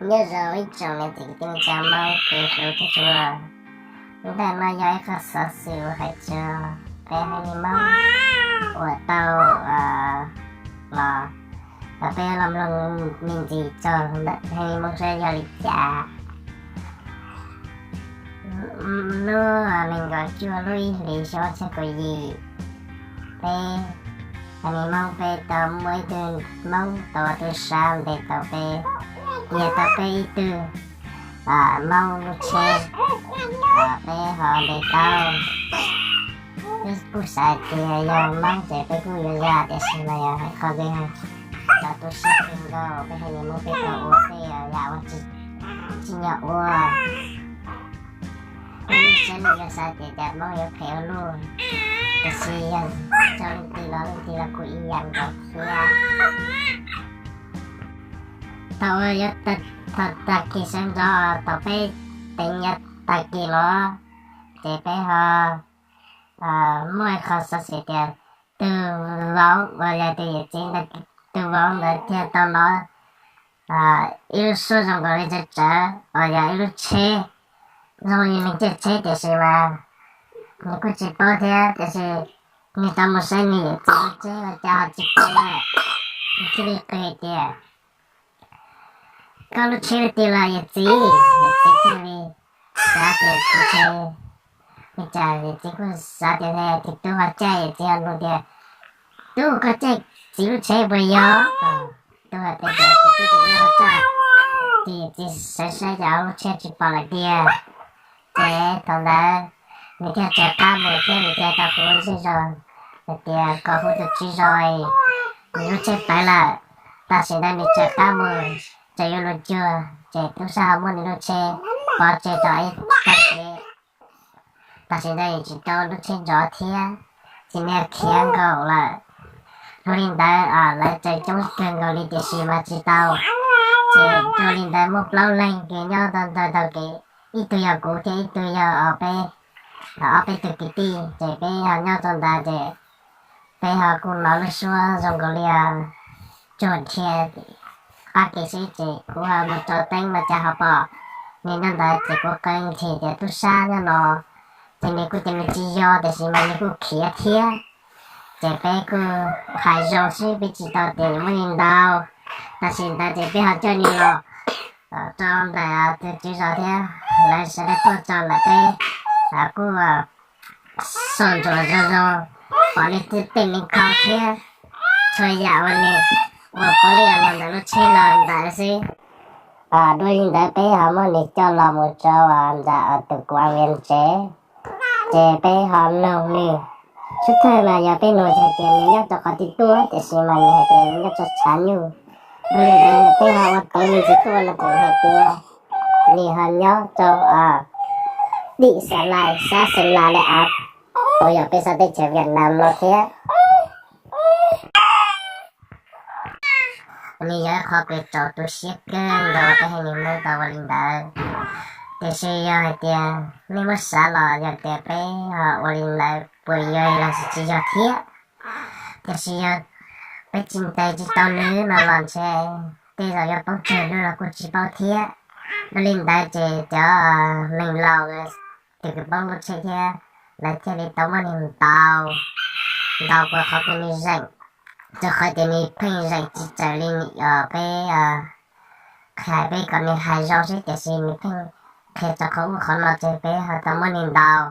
Nyob zoo ib tsoom niam txiv kwv tij neej tsa Hmoob, kuv hlub tshua. Ntawm no yog ib qho xov xwm uas hais txog peb haiv neeg Hmoob uas tau los, peb los mloog me ntsis txog ntawm peb haiv neeg Hmoob saib yog li cas. Lub nees nkaum cuaj lub ib hlis xyoo ob txhiab kaum yim, peb haiv neeg Hmoob peb tau muaj ib tug Hmoob tau ua tub sab ntes tau peb, nyiag tau peb ib tug Hmoob lub tsheb, peb ho ntes tau. Peb kuj xav tias yog Hmoob ces peb kuj yuav zam, tiam sis mas yog hais qhov twg cov tu siab kawg nkaus, peb haiv neeg Hmoob peb tau ua tej yam uas tsis nyog ua. Peb lub siab lub yuav xav tias cas Hmoob yuav phem ua luaj, tiam sis yog txog leej twg los leej twg los kuj ib yam nkaus thiab. Thaum uas yuav tag kis sawv ntxov, thaum peb teev yuav tag kis los, ces peb ho muaj qhov xov xwm tias tus vauv uas yog tus yawm txiv ntawd, tus vauv ntawd thiaj tau los ib lub suab zoo nkaus li tsawv tsawv uas yog ib lub tsheb, zoo li neeg caij tsheb tiam sis mas nws kuj tsis paub thiab, tiam sis nws tau mus saib nws yawm txiv lub tsheb ua cas ho tsis pom lawm. Nws thiaj li qw tias, koj lub tsheb ua cas los yawm txiv? Yawm txiv thiaj li xav tias, ua cas yawm txiv kuj xav tias tus tub ho caij, yawm txiv ho nug tias, tub, koj caij txiv lub tsheb puas yog? Tub hais tias, txiv tub tsis yog, ho txog, ces yawm txiv sawv saib cas lub tsheb tsis pom lawm tiag. Ces thaum ntawd nws thiaj txawm qab mus thiab nws thiaj tau hu zej zog hais tias kom hu tus tswv zos, nws lub tsheb pawv lawm. Tam sim ntawd nws txawm qab mus, txawm yuav luag cuag ces tub sab ho muab nws lub tsheb pov tseg rau ib tag kev. Tam sim ntawd nws tsis tau lub tsheb ntov thiab, ces nws khiav nkaum lawm. Dhau li ntawd lawv txawm coob kawg nkaus li tiam sis mas tsis tau. Ces dhau li ntawd muaj plaub leeg kws nyob ntawd tau kev, ib tug yog kuv thiab ib tug yog peb, ob peb tug kwv tij, ces peb ho nyob rau ntawd ces peb ho kuj hnov lub suab zoo nkaus li tsuag dhia qab kev xwb ces kuv ho mus rau teeb no cas ho pom nws nyob ntawd ces kuv qw nthi tias tub sab nyob no, ces nws kuj tias nws tsis yog tiam sis mas nws kuj khiav thiab. Ces peb kuj hais zoo xwb peb tsis tau tias muaj li ntau. Tam sim ntawd ces peb ho coj nws los rau ntawm tus tswv zos thiab lawv sawv daws tuaj txog lawm peb kuj soj ntsuam zoo zoo, pom nws tej me khau thiab txhua yam uas nws ua puav leej los ntawm lub tsheb los ntawd xwb. Dua li ntawd peb ho muab nws coj los mus rau ntawm tus kuv viv tsev, ces peb ho nug nws. Xub thawj mas yog peb nug hais tias nws nyob rau qhov twg tuaj tiam sis mas nws hais tias nws nyob rau Tshav Nyuj. Dua li ntawd peb ho ua tau me ntsis tuaj los ces hais tias nws ho nyob rau Dim Xas Lais, sab Xas Lais av, uas yog peb sab teb chaws Vietnam no thiab. Nws yog ib qho kev txaus tu siab kawg nkaus peb haiv neeg Hmoob tau ua li ntawd. Tiam sis yog hais tias nej muab xav los yog tias peb ho ua li ntawd puas yog los sis tsis yog thiab. Tiam sis yog peb tsis ntes tsis tau nws no los ntshe tej zaum yuav poob tsawg lub los kuj tsis paub thiab. Dua li ntawd ces cov neeg laus, tus kws poob lub tsheb thiab, lawv thiaj li tau muab nws ntaus, ntaus puas qhov kws nws zeem, rau qhov tias nws pheej zeem tsis txawm li peb qhia peb kom nws hais zoo xwb tiam sis nws pheej qhia rau qhov ub qhov no ces peb ho tau muab nws ntaus.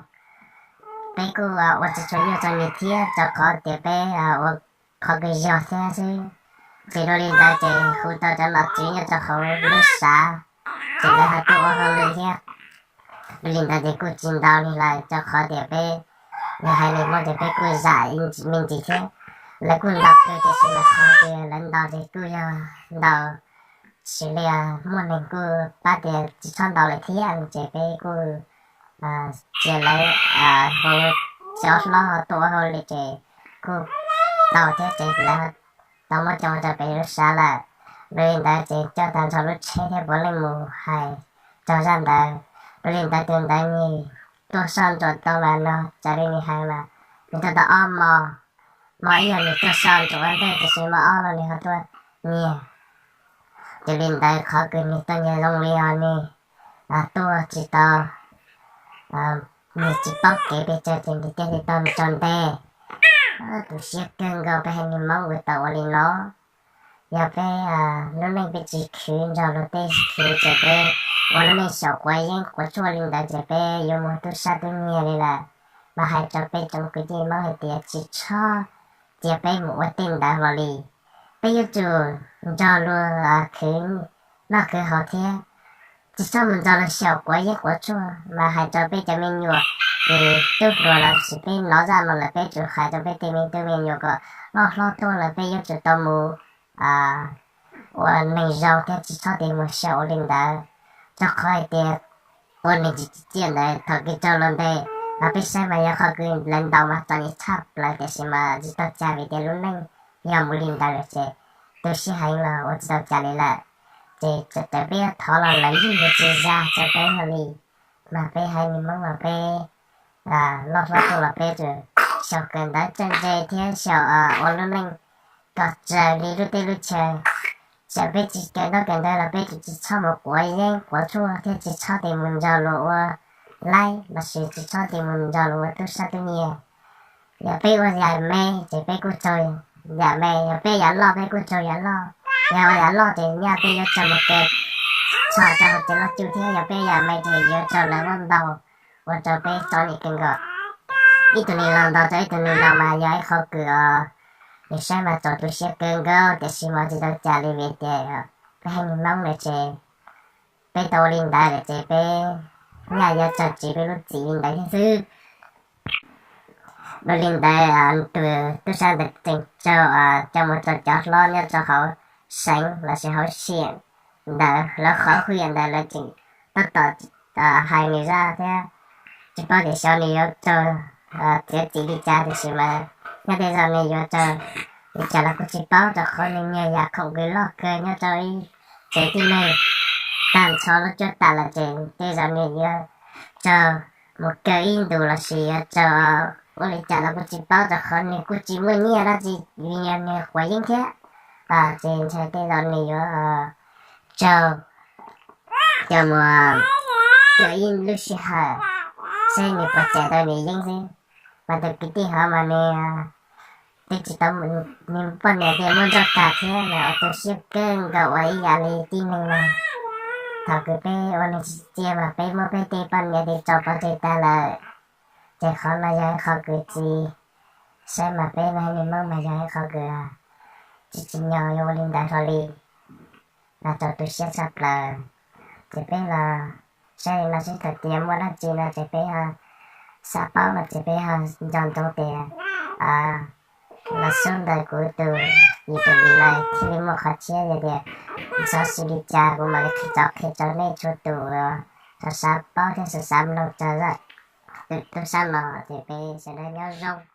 Peb kuj ua tsis tshua nyuaj rau nws thiab rau qhov tias peb ua qhov kws yog thiab xwb. Ces dua li ntawd ces hu tau cov nom tswv nyob rau hauv lub xav, ces lawv ho tuaj ua hauj lwm thiab. Dua li ntawd ces kuj tsis ntaus nws lawm rau qhov tias peb, nws hais nws muab ces peb kuj zam me ntsis thiab. Lawv kuj ntaus kawg tiam sis mas qhov kws lawv ntaus ces kuj yog ntaus xws li muaj neeg kuj pab tias tsis txhob ntaus lawm thiab ces peb kuj cia lawv hu cov hlob ho tuaj ua hauj lwm ces kuj tau thiab ces lawv tau muab coj rau pem lub xav lawm. Dua li ntawd ces coj tag nrho lub tsheb thiab puav leej mus hais raug zaj ntawd. Dua li ntawd tus ntawd nws tuaj soj ntsuam tau mas no raws li nws hais mas nws tuaj tau ob hmo. Hmo ib yog nws tuaj soj ntsuam ua ntej tiam sis hmo ob no nws ho tuaj nyiag. Ces li ntawd qhov kws nwg tau nyiag zoo li os nwg tuaj tsis tau, nwg tsis paub kev pes tsawg ces nwg thiaj li tau tsaus nte. Tu siab kawg nkaus peb haiv neeg Moob ua tau ua li no. Yog peb lub neej peb tsis khwv nrog luag tej khwv ces peb ua lub neej xyaum quav yeeb quav tshuaj li ntawd ces peb yuav mus tub sab tub nyiag li lawm. Mas hais rau peb tsoom kwv tij Moob hais tias tsis txhob cia peb mus ua tej ntawd hlo li. Peb yuav tsum nrog luag khwv noj khwv haus thiab tsis txhob mus nrog luag xyaum quav yeeb quav tshuaj. Mas hais rau peb cov me nyuam, ces tub hluas los sis peb nov zaj no lawm peb tsum hais rau peb tej me tub me nyuam kom loj hlob tuaj lawm peb yuav tsum tau mus ua neeg zoo thiab tsis txhob mus xyaum ua li ntawd. Rau qhov hais tias ua neeg tsis tsim ntawd thaum kws raug luag ntes, mas peb saib mas yog qhov kws lawv ntaus mas txom nyem tshaj plaws tiam sis mas tsis tau cas vim tias lub neej yog mus li ntawd lawm ces tu siab heev los ua tsis tau cas li lawm. Ces txawm peb thov los lawv yeej yuav tsis zam rau peb hlo li. Mas peb haiv neeg Moob los peb loj hlob tuaj los peb tsum xyaum kawm ntawv txawj ntse thiab xyaum ua lub neej kom raws li lub teb lub chaw. Txawm peb tsis kawm ntaub kawm ntawv los peb tsum tsis txhob mus quav yeeb quav tshuaj thiab tsis txhob mus nrog luag ua laib los sis tsis txhob mus nrog luag ua tub sab tub nyiag. Yog peb ua yam me ces peb kuj raug yam me, yog peb yam loj peb kuj raug yam loj. Yog ua yam loj ces nyaj peb yuav raug mus kaw tshom rau hauv tsev loj cuj thiab yog peb yam me ces yuav raug lawv muab ntaus ua rau peb txom nyem kawg nkaus. Ib tug neeg laus ntaus rau ib tug neeg laus mas yog ib qhov kws os, nws saib mas txaus tu siab kawg nkaus tiam sis mas tsis tau cas li vim tias peb haiv neeg Moob lawm ces peb tau ua li ntawd lawm ces peb nyaj yuav raug tsim peb lub txim li ntawd thiab xwb. Dua li ntawd tus tub sab ntawd tseem raug coj mus rau cov hlob nyob rau hauv seev los sis hauv xiam ntawd lawv qhov hwj yam ntawd lawv tseem tab tom hais nws zaj thiab tsis paub tias xyov nws yuav raug txiav txim li cas tiam sis mas nyob tej zaum nws yuav raug li cas los kuj tsis paub rau qhov nws nyiag yam khoom kws loj kawg nyob rau ib tsev tib neeg tag nrho lub cuab tam lawm ces tej zaum nws yuav raug mus kaw ib ntus los sis yuav raug ua li cas los kuj tsis paub rau qhov nws kuj tsis muaj nyiaj dab tsi vim yog nws quav yeeb thiab. Ces ntshai tej zaum nws yuav raug coj mus kaw ib lub sij hawm seb nws puas cais tau nws yeeb xwb. Mas tus kwv tij hov mas nws twb tsis tau, nws poj niam tias muaj nroj kag thiab mas ua tu siab kawg nkaus ua ib yam li tib neeg na. Thaum kws peb ua neeg tsis tsim txiaj mas peb muab peb tej poj niam tej tso pov tseg tag lawm. Ces qhov no yog ib qho kws tsis, saib mas peb haiv neeg Moob mas yog ib qho kws tsis tsim nyog yuav ua li ntawd hlo li. Mas txaus tu siab tshaj plaws. Ces peb los saib li no seb thaum tias muaj dab tsi no ces peb ho xav paub no ces peb ho nco ntsoov tias los xub ntawm kuv tus YouTube no thiaj li muaj qhov tshiab yog tias xyov xws li cas kuv mam li qhia rau nej txhua tus uas xav xav paub thiab xav xav mloog txog zaj tub sab no. Ces peb sawv daws nyob zoo.